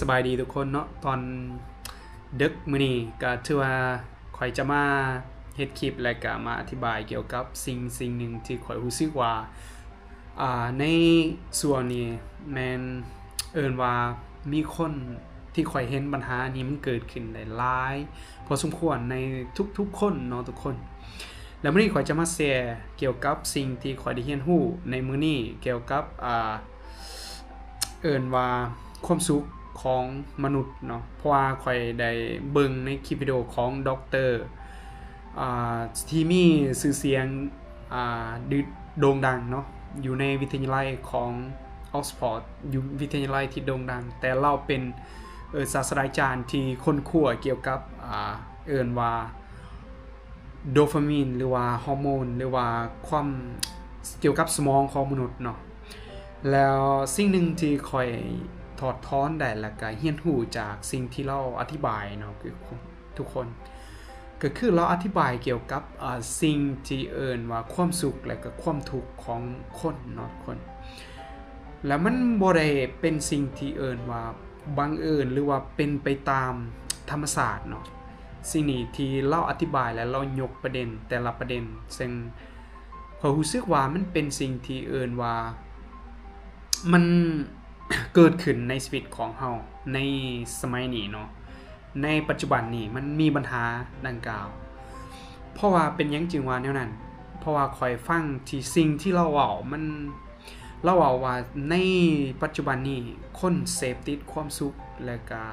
ສະບາຍດີທຸກຄົນເນາະ, ຕອນດຶກມື້ນີ້ກໍຖືວ່າຂ້ອຍຈະມາເຮັດຄລິບ ແລະ ກໍມາອະທິບາຍກ່ຽວກັບສິ່ງສິ່ງໜຶ່ງທີ່ຂ້ອຍຮູ້ສຶກວ່າ ອ່າ ໃນຊ່ວງນີ້ແມ່ນເອີ້ນວ່າມີຄົນທີ່ຂ້ອຍເຫັນບັນຫານີ້ມັນເກີດຂຶ້ນໄດ້ຫຼາຍພໍສົມຄວນໃນທຸກໆຄົນເນາະທຸກຄົນ. ແລະ ມື້ນີ້ຂ້ອຍຈະມາແຊກ່ຽວກັບສິ່ງທີ່ຂ້ອຍໄດ້ຮຽນຮູ້ໃນມື້ນີ້ ກ່ຽວກັບ ອ່າ ເອີ້ນວ່າຄວາມສຸກຂອງມະນຸດເນາະ, ເພາະວ່າຂ້ອຍໄດ້ເບິ່ງໃນຄລິບວິດີໂອຂອງດັອກເຕີ ອ່າ ທີ່ມີຊື່ສຽງ ອ່າ ໂດ່ງດັງເນາະ ຢູ່ໃນວິທະຍາໄລຂອງອອກສະຟອດ ຢູ່ວິທະຍາໄລທີ່ໂດ່ງດັງ, ແຕ່ລາວເປັນ ເອີ ສາດສະດາຈານທີ່ຄົ້ນຄວ້າກ່ຽວກັບ ອ່າ ເອີ້ນວ່າ ໂດຟາມິນ ຫຼືວ່າຮໍໂມນ ຫຼືວ່າຄວາມ ກ່ຽວກັບສະໝອງຂອງມະນຸດເນາະ. ແລ້ວສິ່ງໜຶ່ງທີ່ຂ້ອຍຖອດຖອນໄດ້ ແລ້ວກະຮຽນຮູ້ຈາກສິ່ງທີ່ລາວອະທິບາຍເນາະ ຄືທຸກຄົນ ກໍຄືລາວອະທິບາຍກ່ຽວກັບ ເອີ ສິ່ງທີ່ເອີ້ນວ່າຄວາມສຸກ ແລະກະຄວາມທຸກຂອງຄົນເນາະທຸກຄົນ. ແລະມັນບໍ່ໄດ້ເປັນສິ່ງທີ່ເອີ້ນວ່າບັງເອີນ ຫຼືວ່າເປັນໄປຕາມທຳມະຊາດເນາະ. ສິ່ງນີ້ທີ່ລາວອະທິບາຍ ແລະລາວຍົກປະເດັນແຕ່ລະປະເດັນ ເຊິ່ງຂ້ອຍຮູ້ສຶກວ່າມັນເປັນສິ່ງທີ່ເອີ້ນວ່າ ມັນເກີດຂຶ້ນໃນຊີວິດຂອງເຮົາໃນສະໄໝນີ້ເນາະ, ໃນປັດຈຸບັນນີ້ມັນມີບັນຫາດັ່ງກ່າວ. ເພາະວ່າເປັນຫຍັງຈຶ່ງວ່າແນວນັ້ນ? ເພາະວ່າຂ້ອຍຟັງທີ່ ສິ່ງທີ່ລາວເວົ້າ ມັນ ລາວເວົ້າວ່າໃນປັດຈຸບັນນີ້ຄົນເສບຕິດຄວາມສຸກ ແລະກະ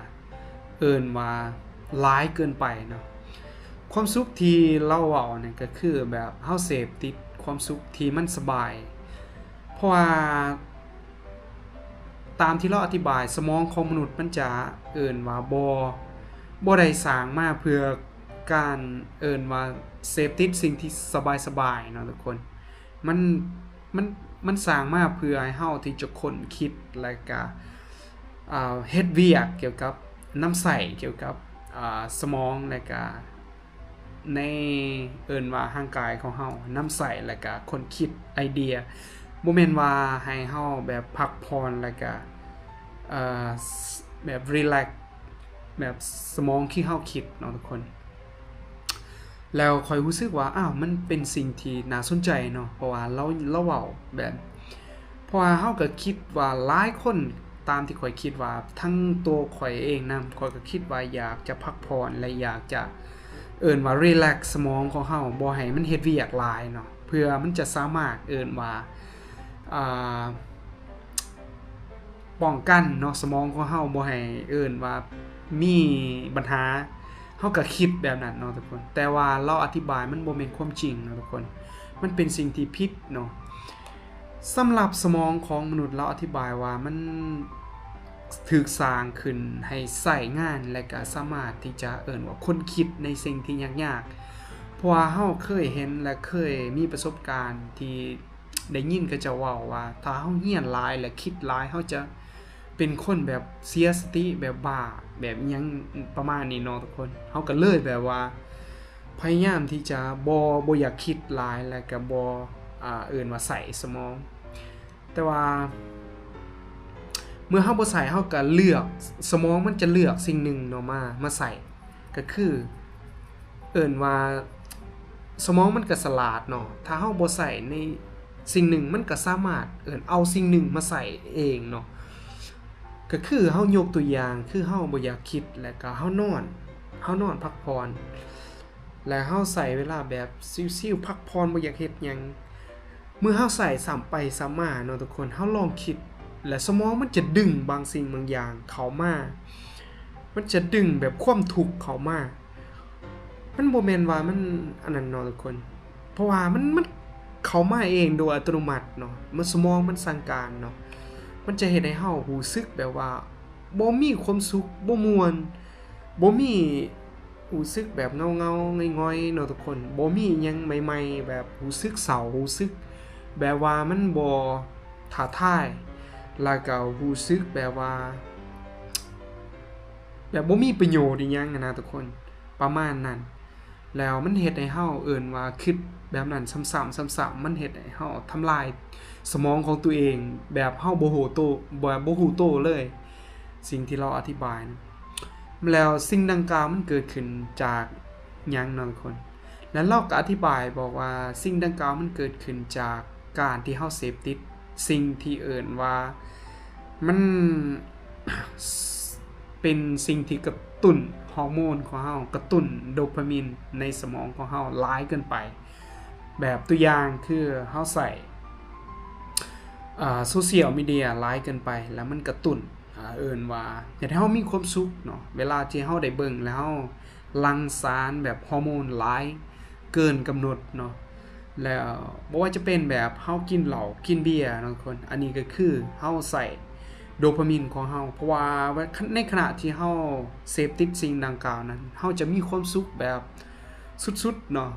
ເອີ້ນວ່າຫຼາຍເກີນໄປເນາະ. ຄວາມສຸກທີ່ລາວເວົ້ານັ້ນກໍຄືແບບເຮົາເສບຕິດຄວາມສຸກທີ່ມັນສະບາຍ, ເພາະວ່າຕາມທີ່ລາວອະທິບາຍ ສະໝອງຂອງມະນຸດມັນຈະເອີ້ນວ່າບໍ່ ບໍ່ໄດ້ສ້າງມາເພື່ອການເອີ້ນວ່າເສບຕິດສິ່ງທີ່ສະບາຍໆເນາະທຸກຄົນ. ມັນ ມັນ ມັນສ້າງມາເພື່ອໃຫ້ເຮົາທີ່ຈະຄົ້ນຄິດ ແລະກະ ອ່າ ເຮັດວຽກກ່ຽວກັບ ນຳໃຊ້ກ່ຽວກັບ ອ່າ ສະໝອງ ແລະກະໃນ ເອີ້ນວ່າຮ່າງກາຍຂອງເຮົາ ນຳໃຊ້ ແລະກະຄົ້ນຄິດໄອເດຍ. ບໍ່ແມ່ນວ່າໃຫ້ເຮົາແບບພັກຜ່ອນ ແລະກະ ເອີ ແບບຣີແລັກ ແບບສະໝອງທີ່ເຮົາຄິດເນາະທຸກຄົນ. ແລ້ວຂ້ອຍຮູ້ສຶກວ່າ ອ້າວ ມັນເປັນສິ່ງທີ່ໜ້າສົນໃຈເນາະ, ເພາະວ່າລາວ ລາວເວົ້າແບບ ເພາະວ່າເຮົາກໍຄິດວ່າຫຼາຍຄົນ ຕາມທີ່ຂ້ອຍຄິດວ່າ ທັງໂຕຂ້ອຍເອງນຳ ຂ້ອຍກໍຄິດວ່າຢາກຈະພັກຜ່ອນ ແລະ ຢາກຈະ ເອີ້ນວ່າຣີແລັກສະໝອງຂອງເຮົາ ບໍ່ໃຫ້ມັນເຮັດວຽກຫຼາຍເນາະ, ເພື່ອມັນຈະສາມາດ ເອີ້ນວ່າ ອ່າ ປ້ອງກັນເນາະ ສະໝອງຂອງເຮົາບໍ່ໃຫ້ ເອີ້ນວ່າມີບັນຫາ, ເຮົາກໍຄິດແບບນັ້ນເນາະທຸກຄົນ. ແຕ່ວ່າລາວອະທິບາຍມັນບໍ່ແມ່ນຄວາມຈິງເນາະທຸກຄົນ, ມັນເປັນສິ່ງທີ່ຜິດເນາະ. ສຳລັບສະໝອງຂອງມະນຸດ ລາວອະທິບາຍວ່າມັນຖືກສ້າງຂຶ້ນໃຫ້ໃຊ້ງານ ແລະກະສາມາດທີ່ຈະ ເອີ້ນວ່າຄົ້ນຄິດໃນສິ່ງທີ່ຍາກໆ, ເພາະວ່າເຮົາເຄີຍເຫັນ ແລະເຄີຍມີປະສົບການທີ່ ໄດ້ຍິນເຂົາເຈົ້າເວົ້າວ່າ ຖ້າເຮົາຮຽນຫຼາຍ ແລະ ຄິດຫຼາຍ ເຮົາຈະເປັນຄົນແບບເສຍສະຕິ ແບບບ້າ ແບບອີ່ຫຍັງປະມານນີ້ເນາະທຸກຄົນ. ເຮົາກໍເລີຍແບບວ່າພະຍາຍາມທີ່ຈະບໍ່ ບໍ່ຢາກຄິດຫຼາຍ ແລະ ກໍບໍ່ ອ່າ ເອີ້ນວ່າໃຊ້ສະໝອງ. ແຕ່ວ່າເມື່ອເຮົາບໍ່ໃຊ້ ເຮົາກໍເລືອກ ສະໝອງມັນຈະເລືອກສິ່ງໜຶ່ງເນາະ ມາ ມາໃຊ້. ກໍຄືເອີ້ນວ່າສະໝອງມັນກໍສະຫຼາດເນາະ, ຖ້າເຮົາບໍ່ໃຊ້ໃນສິ່ງໜຶ່ງ ມັນກໍສາມາດເອີ້ນເອົາສິ່ງໜຶ່ງມາໃຊ້ເອງເນາະ. ກໍຄືເຮົາຍົກຕົວຢ່າງ ຄືເຮົາບໍ່ຢາກຄິດ ແລ້ວກໍເຮົານອນ ເຮົານອນພັກຜ່ອນ ແລ້ວເຮົາໃຊ້ເວລາແບບຊິວໆ ພັກຜ່ອນ ບໍ່ຢາກເຮັດຫຍັງ. ເມື່ອເຮົາໃຊ້ຊ້ຳໄປຊ້ຳມາເນາະທຸກຄົນ, ເຮົາລອງຄິດ ແລະ ສະໝອງມັນຈະດຶງບາງສິ່ງບາງຢ່າງເຂົ້າມາ, ມັນຈະດຶງແບບຄວາມທຸກເຂົ້າມາ. ມັນບໍ່ແມ່ນວ່າມັນອັນນັ້ນເນາະທຸກຄົນ, ເພາະວ່າມັນ ມັນເຂົ້າມາເອງໂດຍອັດຕະໂນມັດເນາະ, ມັນ ສະໝອງມັນສັ່ງການເນາະ. ມັນຈະເຮັດໃຫ້ເຮົາຮູ້ສຶກແບບວ່າບໍ່ມີຄວາມສຸກ, ບໍ່ມ່ວນ, ບໍ່ມີ ຮູ້ສຶກແບບເຫງົາໆ ຫງອຍໆ ເນາະທຸກຄົນ, ບໍ່ມີອີ່ຫຍັງໃໝ່ໆ ແບບຮູ້ສຶກເສົ້າ ຮູ້ສຶກແບບວ່າມັນບໍ່ທ້າທາຍ ແລ້ວກໍຮູ້ສຶກແບບວ່າ ແບບບໍ່ມີປະໂຫຍດອີ່ຫຍັງຫັ້ນນະທຸກຄົນ ປະມານນັ້ນ. ແລ້ວມັນເຮັດໃຫ້ເຮົາເອີ້ນວ່າຄິດແບບນັ້ນຊ້ຳໆ ຊ້ຳໆ, ມັນເຮັດໃຫ້ເຮົາທຳລາຍສະໝອງຂອງຕົວເອງ ແບບເຮົາບໍ່ຮູ້ໂຕ ແບບບໍ່ຮູ້ໂຕເລີຍ. ສິ່ງທີ່ລາວອະທິບາຍນະ ແລ້ວສິ່ງດັ່ງກ່າວມັນເກີດຂຶ້ນຈາກຫຍັງເນາະທຸກຄົນ? ແລ້ວລາວກໍອະທິບາຍບອກວ່າ ສິ່ງດັ່ງກ່າວມັນເກີດຂຶ້ນຈາກການທີ່ເຮົາເສບຕິດສິ່ງທີ່ເອີ້ນວ່າ ມັນ ເປັນສິ່ງທີ່ກະຕຸ້ນຮໍໂມນຂອງເຮົາ, ກະຕຸ້ນໂດປາມີນໃນສະໝອງຂອງເຮົາຫຼາຍເກີນໄປ. ແບບຕົວຢ່າງຄືເຮົາໃຊ້ ອ່າ ໂຊຊຽວມີເດຍຫຼາຍເກີນໄປ ແລ້ວມັນກະຕຸ້ນ ອ່າ ເອີ້ນວ່າເຮັດໃຫ້ເຮົາມີຄວາມສຸກເນາະ. ເວລາທີ່ເຮົາໄດ້ເບິ່ງແລ້ວ ເຮົາຫຼັ່ງສານແບບຮໍໂມນຫຼາຍເກີນກຳນົດເນາະ. ແລ້ວບໍ່ວ່າຈະເປັນແບບເຮົາກິນເຫຼົ້າກິນເບຍເນາະທຸກຄົນ, ອັນນີ້ກໍຄືເຮົາໃຊ້ໂດປາມີນຂອງເຮົາ, ເພາະວ່າ ໃນຂະນະທີ່ເຮົາເສບຕິດສິ່ງດັ່ງກ່າວນັ້ນ ເຮົາຈະມີຄວາມສຸກແບບສຸດໆເນາະ.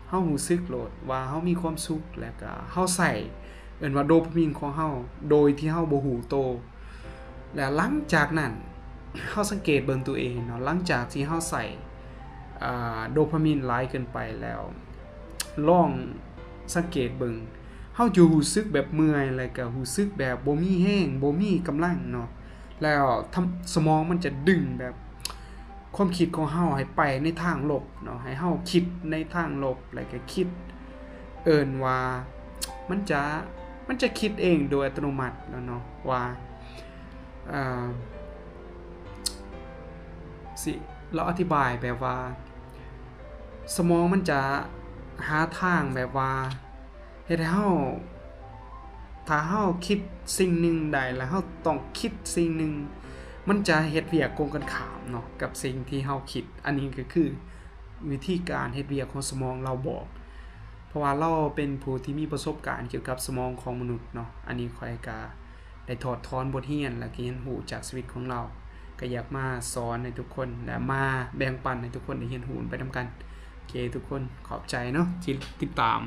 ເຮົາຮູ້ສຶກໂລດວ່າເຮົາມີຄວາມສຸກ ແລ້ວກໍເຮົາໃຊ້ ເອີ້ນວ່າໂດປາມີນຂອງເຮົາ ໂດຍທີ່ເຮົາບໍ່ຮູ້ໂຕ. ແລ້ວຫຼັງຈາກນັ້ນ ເຮົາສັງເກດເບິ່ງຕົວເອງເນາະ, ຫຼັງຈາກທີ່ເຮົາໃຊ້ ອ່າ ໂດປາມີນຫຼາຍເກີນໄປແລ້ວ ລອງສັງເກດເບິ່ງ ເຮົາຈະຮູ້ສຶກແບບເມື່ອຍ ແລ້ວກໍຮູ້ສຶກແບບບໍ່ມີແຮງ ບໍ່ມີກຳລັງເນາະ. ແລ້ວທຳ ສະໝອງມັນຈະດຶງແບບຄວາມຄິດຂອງເຮົາໃຫ້ໄປໃນທາງລົບເນາະ, ໃຫ້ເຮົາຄິດໃນທາງລົບ ແລ້ວກໍຄິດ ເອີ້ນວ່າ ມັນຈະ ມັນຈະຄິດເອງໂດຍອັດຕະໂນມັດແລ້ວເນາະ ວ່າ ອ່າ ຊິ ລາວອະທິບາຍແບບວ່າ ສະໝອງມັນຈະຫາທາງແບບວ່າ ເຮັດໃຫ້ເຮົາ ຖ້າເຮົາຄິດສິ່ງໜຶ່ງໄດ້ ແລ້ວເຮົາຕ້ອງຄິດສິ່ງໜຶ່ງ ມັນຈະເຮັດວຽກກົງກັນຂ້າມເນາະ ກັບສິ່ງທີ່ເຮົາຄິດ. ອັນນີ້ກໍຄືວິທີການເຮັດວຽກຂອງສະໝອງລາວບອກ, ເພາະວ່າລາວເປັນຜູ້ທີ່ມີປະສົບການກ່ຽວກັບສະໝອງຂອງມະນຸດເນາະ. ອັນນີ້ຂ້ອຍກໍໄດ້ຖອດຖອນບົດຮຽນ ແລ້ວກໍຮຽນຮູ້ຈາກຊີວິດຂອງລາວ, ກໍຢາກມາສອນໃຫ້ທຸກຄົນ ແລະ ມາແບ່ງປັນໃຫ້ທຸກຄົນໄດ້ຮຽນຮູ້ໄປນຳກັນ. ໂອເຄ ທຸກຄົນ ຂອບໃຈເນາະທີ່ຕິດຕາມ.